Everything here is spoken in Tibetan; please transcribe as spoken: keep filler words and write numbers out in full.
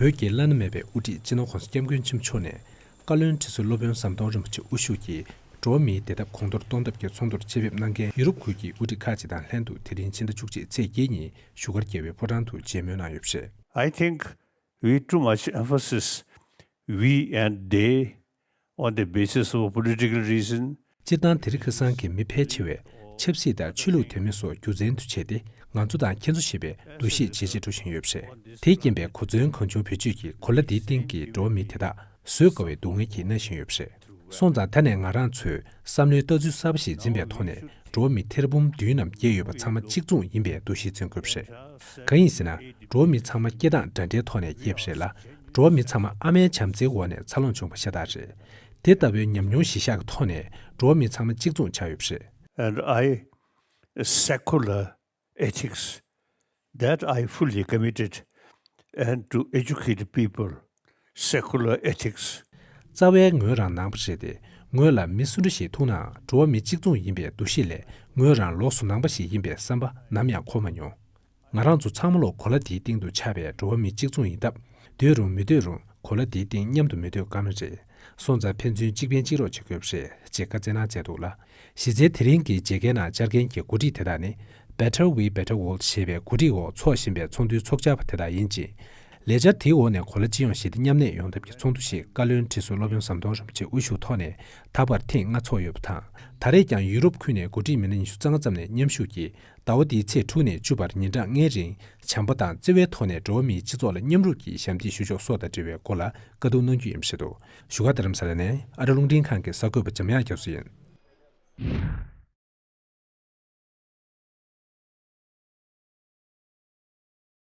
བོད་ཀྱི་བླ་ན་མེད་པའི་དབུ་ཁྲིད་སྤྱི་ནོར་༸གོང་ས་༸སྐྱབས་མགོན་ཆེན་པོ་མཆོག་ནས། བཀའ་བློན་ཁྲི་ཟུར་སློབ་དཔོན་ཟམ་གདོང་རིན་པོ་ཆེ་དབུ་བཞུགས་ཀྱིས་འགྲོ་བ་མིའི་བདེ་ཐབས་གོང་མཐོར་གཏོང་ཐབས་ཀྱི་ཚོགས་འདུར་ཆེད་ཕེབས་གནང་མཁན་ཡུ་རོབ་ཁུལ་གྱི་དབུ་ཁྲིད་ཁག་ཅིག་དང་ལྷན་དུ། དེ་རིང་ཕྱི་ཟླ་བཅུ་གཅིག་ཚེས་བརྒྱད་ཉིན་བཞུགས་སྒར་རྒྱལ་བའི་ཕོ་བྲང་དུ་མཇལ་མོལ་གནང་ཡོད་པ་རེད། I think we too much emphasis we and they on the basis of political reason. སྤྱིར་བཏང་དེ་རིང་ཁ་སང་གི་མི་ཕལ་ཆེ་བས་ཆབ་སྲིད་དང་ཆོས་ལུགས་དོན་མི་སོགས་རྒྱུ་མཚན་དུ་བྱས་ཏེ། ང་ཚོ་དང་ཁྱེད་ཚོ་ཞེས་པའི་འདུ་ཤེས་ཇེ་ཆེར་འགྲོ་བཞིན་ཡོད་པ་རེད། དེས་རྐྱེན་པས་གོ་མཚོན་གང་བྱུང་བེད་སྤྱོད་ཀྱིས་གོ་ལ་འདིའི་སྟེང་གི་འགྲོ་བ་མི་དེ་དག་བཟོད་དཀའ་བའི་སྡུག་བསྔལ་གྱིས་མནར་བཞིན་ཡོད་པ་རེད། སོང་ཙང་ད་ནས་ང་རང་ཚོས་བསམ་བློའི་ལྟ་ཚུལ་གསར་པ་ཞིག་འཛིན་པའི་ཐོག་ནས། འགྲོ་བ་མི་ཐེར་འབུམ་བདུན་ནམ་བརྒྱད་ཡོད་པ་ཚང་མ་གཅིག་མཚུངས་ཡིན་པའི་འདུ་ཤེས་འཛིན་དགོས་པ་རེད། གང་ཡིན་ཟེར་ན། འགྲོ་བ་མི་ཚང་མ་སྐྱེ་སྟངས་འདྲ་འདྲའི་ཐོག་ནས་སྐྱེས་པ་རེད་ལ། འགྲོ་བ་མི་ཚང་མ་ཨ་མའི་བྱམས་བརྩེའི་འོག་ནས་འཚར་ལོངས་བྱུང་བ་ཤ་སྟག་རེད། དེ་ལྟ་བུའི་ཉམས་མྱོང་གཞི་བཞག་གི་ཐོག་ནས་འགྲོ་བ་མི་ཚང་མ་གཅིག་མཚུངས་ཆགས་ཡོད་པ་རེད། And I, secular ethics that I fully committed and to educate people, secular ethics. རྩ་བའི་ངོས་རང་ནང་པ་རེད་དེ། ངོས་ལ་མི་སུ་འདྲ་ཞིག་ཐུག་ནའང་འགྲོ་བ་མི་གཅིག་མཚུངས་ཡིན་པའི་འདུ་ཤེས་ལས། ངོས་རང་ལོགས་སུ་ནང་པ་ཞིག་ཡིན་པའི་བསམ་པ་ནམ་ཡང་འཁོར་མ་མྱོང་། ང་རང་ཚོ་ཚང་མ་ལོ་གོ་ལ་འདིའི་སྟེང་དུ་ཆགས་པའི་འགྲོ་བ་མི་གཅིག་མཚུངས་ཡིན་སྟབས། འདོད་རུང་མི་འདོད་རུང་གོ་ལ་འདིའི་སྟེང་མཉམ་དུ་མི་སྡོད་ཀ་མེད་རེད། སོང་ཙང་ཕན་ཚུན་གཅིག་ཕན་གཅིག་རོགས་བྱེད་དགོས་པ་རེད་ཅེས་བཀའ་སྩལ་གནང་མཛད་འདུག་ལ། གཞི་རྩའི་དེ་རིང་གི་མཇལ་ཁའི་ནང་བཅར་མཁན་གྱི་འགོ་ཁྲིད་དེ་དག་ནི། Better We Better World ཞེས་པའི་འགོ་ཁྲིད་འོག་འཚོགས་བཞིན་པའི་ཚོགས་འདུའི་ཚོགས་བཅར་བ་དེ་དག་ཡིན་ཅིང་། ལས་འཆར་དེའི་འོག་ནས་གོ་ལ་སྤྱི་ཡོངས་ཞི་བདེ་མཉམ་གནས་ཡོང་ཐབས་ཀྱི་ཚོགས་འདུ་ཞིག་བཀའ་བློན་ཁྲི་ཟུར་སློབ་དཔོན་ཟམ་གདོང་རིན་པོ་ཆེ་དབུ་བཞུགས་ཐོག་ནས་ད་བར་ཐེངས་ལྔ་འཚོགས་ཡོད་པ་དང་། ད་རེས་ཀྱང་ཡུ་རོབ་ཁུལ་ནས་འགོ་ཁྲིད་མི་སྣ་ཉི་ཤུ་རྩ་ལྔ་ཙམ་ནས་མཉམ་ཞུགས་ཀྱིས། ཟླ་བ་འདིའི་ཚེས་དྲུག་ནས་བཅུ་བར་ཉིན་གྲངས་ལྔའི་རིང་། བྱམས་པ་དང་བརྩེ་བའི་ཐོག་ནས་འགྲོ་བ་མིའི་སྤྱི་ཚོགས་ལ་མཉམ་རུབ་ཀྱིས་ཞབས་འདེགས་ཞུ་ཕྱོགས་སོགས་དང་འབྲེལ་བའི་སྐོར་ལ་བཀའ་བསྡུར་གནང་རྒྱུ་ཡིན་པ་རེད་འདུག་བཞུགས་སྒར་རྡ་རམ་ས་ལ་ནས་ཨ་རི་རླུང་འཕྲིན་ཁང་གི་གསར་འགོད་པ་འཇམ་དབྱངས་རྒྱ་མཚོ་ཡིན།